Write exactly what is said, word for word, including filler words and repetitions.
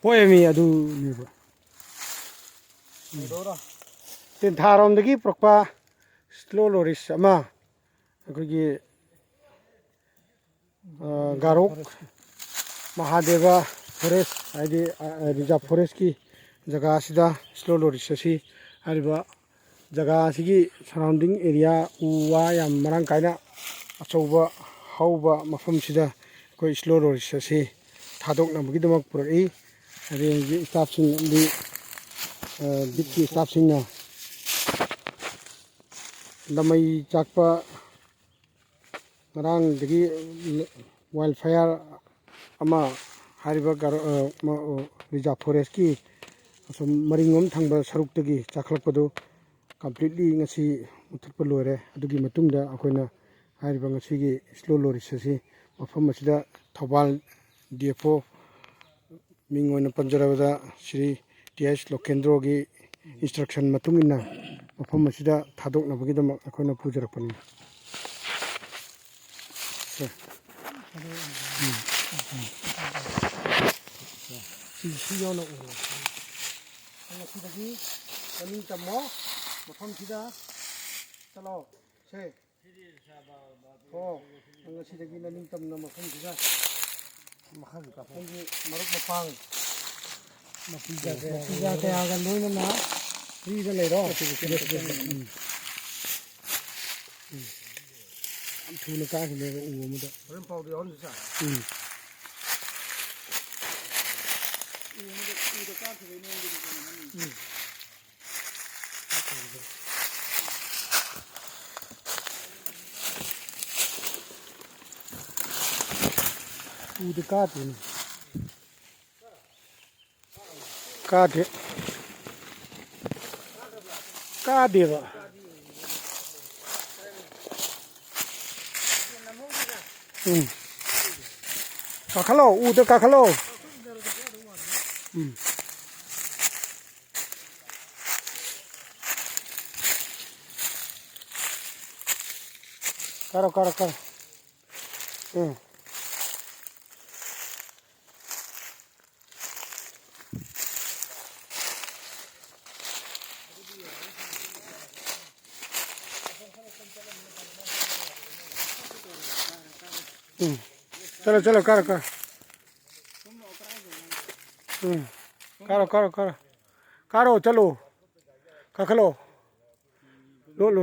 ꯄꯣꯛꯑꯦꯃꯤ ꯑꯗꯨꯅꯦꯕ꯫ ꯀꯩꯗꯧꯔꯣ? ꯇꯦꯟꯊꯥꯔꯣꯝꯗꯒꯤ ꯄꯨꯔꯛꯄ ꯁ꯭ꯂꯣ ꯂꯣꯔꯤꯁ ꯑꯃ ꯑꯩꯈꯣꯏꯒꯤ, ꯑ, ꯒꯥꯔꯣꯛ ꯃꯍꯥꯗꯦꯕ ꯐꯣꯔꯦꯁ, ꯍꯥꯏꯗꯤ, ꯑ, ꯑ, ꯔꯤꯖꯥꯔꯚ ꯐꯣꯔꯦꯁꯀꯤ ꯖꯒꯥ ꯑꯁꯤꯗ ꯁ꯭ꯂꯣ ꯂꯣꯔꯤꯁ ꯑꯁꯤ ꯍꯥꯏꯔꯤꯕ ꯖꯒꯥ ꯑꯁꯤꯒꯤ ꯁꯔꯥꯎꯟꯗꯤꯡ ꯑꯦꯔꯤꯌꯥ ꯎ ꯋꯥ ꯌꯥꯝ ꯃꯔꯥꯡ ꯀꯥꯏꯅ ꯑꯆꯧꯕ ꯍꯧꯕ ꯃꯐꯝꯁꯤꯗ ꯑꯩꯈꯣꯏ ꯁ꯭ꯂꯣ ꯂꯣꯔꯤꯁ ꯑꯁꯤ ꯊꯥꯗꯣꯛꯅꯕꯒꯤꯗꯃꯛ ꯄꯨꯔꯛꯏ꯫ ꯔꯦꯟꯖꯀꯤ ꯁ꯭ꯇꯥꯐꯁꯤꯡ ꯑꯃꯗꯤ, ꯑ, ꯕꯤꯠꯀꯤ ꯁ꯭ꯇꯥꯐꯁꯤꯡꯅ ꯂꯃꯩ ꯆꯥꯛꯄ ꯉꯔꯥꯡꯗꯒꯤ ꯋꯥꯏꯜ ꯐꯥꯌꯔ ꯑꯃ ꯍꯥꯏꯔꯤꯕ ꯒꯥꯔꯣ-, ꯑ, ꯃ-, ꯑ, ꯔꯤꯖꯥꯔꯚ ꯐꯣꯔꯦꯁꯀꯤ ꯑꯁꯣꯝ ꯃꯔꯤꯡꯂꯣꯝ ꯊꯪꯕ ꯁꯔꯨꯛꯇꯒꯤ ꯆꯥꯈꯠꯂꯛꯄꯗꯨ ꯀꯝꯄ꯭ꯂꯤꯠꯂꯤ ꯉꯁꯤ ꯃꯨꯊꯠꯄ ꯂꯣꯏꯔꯦ꯫ ꯑꯗꯨꯒꯤ ꯃꯇꯨꯡꯗ ꯑꯩꯈꯣꯏꯅ ꯍꯥꯏꯔꯤꯕ ꯉꯁꯤꯒꯤ ꯁ꯭ꯂꯣ ꯂꯣꯔꯤꯁ ꯑꯁꯤ ꯃꯐꯝ ꯑꯁꯤꯗ ꯊꯧꯕꯥꯜ ꯗꯤ ꯑꯦꯐ ꯑꯣ ꯃꯤꯡ ꯑꯣꯏꯅ ꯄꯟꯖꯔꯕꯗ ꯁ꯭ꯔꯤ ꯇꯤ ꯑꯩꯆ ꯂꯣꯀꯦꯟꯗ꯭ꯔꯣꯒꯤ ꯏꯟꯁꯇ꯭ꯔꯛꯁꯟ ꯃꯇꯨꯡ ꯏꯟꯅ ꯃꯐꯝ ꯑꯁꯤꯗ ꯊꯥꯗꯣꯛꯅꯕꯒꯤꯗꯃꯛ ꯑꯩꯈꯣꯏꯅ ꯄꯨꯖꯔꯛꯄꯅꯤ꯫ ꯁꯦ꯫ ꯎꯝ꯫ ꯁꯤ, ꯁꯤ ꯌꯥꯎꯅ ꯎꯔꯣ꯫ ꯃꯁꯤꯗꯒꯤ ꯃꯅꯤꯡ ꯇꯝꯃꯣ, ꯃꯐꯝꯁꯤꯗ ꯆꯠꯂꯣ꯫ ꯁꯦ꯫ ꯍꯣ, ꯉꯁꯤꯗꯒꯤ ꯅꯅꯤꯡꯇꯝꯅ ꯃꯐꯝꯁꯤꯗ ꯃꯈꯥꯁꯨ ꯀꯥꯞꯄꯣ꯫ ꯅꯪꯒꯤ ꯃꯔꯨꯞ ꯃꯄꯥꯡ ꯃꯄꯤꯖ ꯀꯌꯥ ꯃꯄꯤꯖ ꯂꯣꯏꯅꯅ ꯀꯌꯥꯒ ꯂꯣꯏꯅꯅ ꯐ꯭ꯔꯤꯗ ꯂꯩꯔꯣ꯫ ꯎꯝ꯫ ꯎꯝ꯫ ꯌꯥꯝ ꯊꯨꯅ ꯀꯥꯈꯤꯅꯦꯕ ꯎ ꯑꯃꯗ꯫ ꯍꯣꯔꯦꯟ ꯄꯥꯎꯗꯤ ꯌꯥꯎꯍꯟꯁꯤ ꯁꯥꯔ꯫ ꯎꯝ꯫ ꯎ ꯑꯃꯗ, ꯎꯗ ꯀꯥꯈꯤꯕꯩ ꯃꯑꯣꯡꯗꯗꯤ ꯀꯩꯅꯣ ꯍꯥꯏꯅꯤꯡꯉꯤ꯫ ꯎꯝ꯫ ꯎꯗ ꯀꯥꯗꯦꯅꯦ꯫ ꯀꯥꯗꯦ꯫ ꯀꯥꯗꯦꯕ꯫ ꯎꯝ꯫ ꯀꯥꯈꯠꯂꯣ, ꯎꯗ ꯀꯥꯈꯠꯂꯣ꯫ ꯎꯝ꯫ ꯀꯥꯔꯣ, ꯀꯥꯔꯣ, ꯀꯥꯔꯣ꯫ ꯎꯝ꯫ ꯎꯝ꯫ ꯆꯠꯂꯣ, ꯆꯠꯂꯣ, ꯀꯥꯔꯣ, ꯀꯥꯔꯣ꯫ ꯎꯝ꯫ ꯀꯥꯔꯣ, ꯀꯥꯔꯣ, ꯀꯥꯔꯣ꯫ ꯀꯥꯔꯣ, ꯆꯠꯂꯣ꯫ ꯀꯥꯈꯠꯂꯣ꯫ ꯂꯣꯠꯂꯨ꯫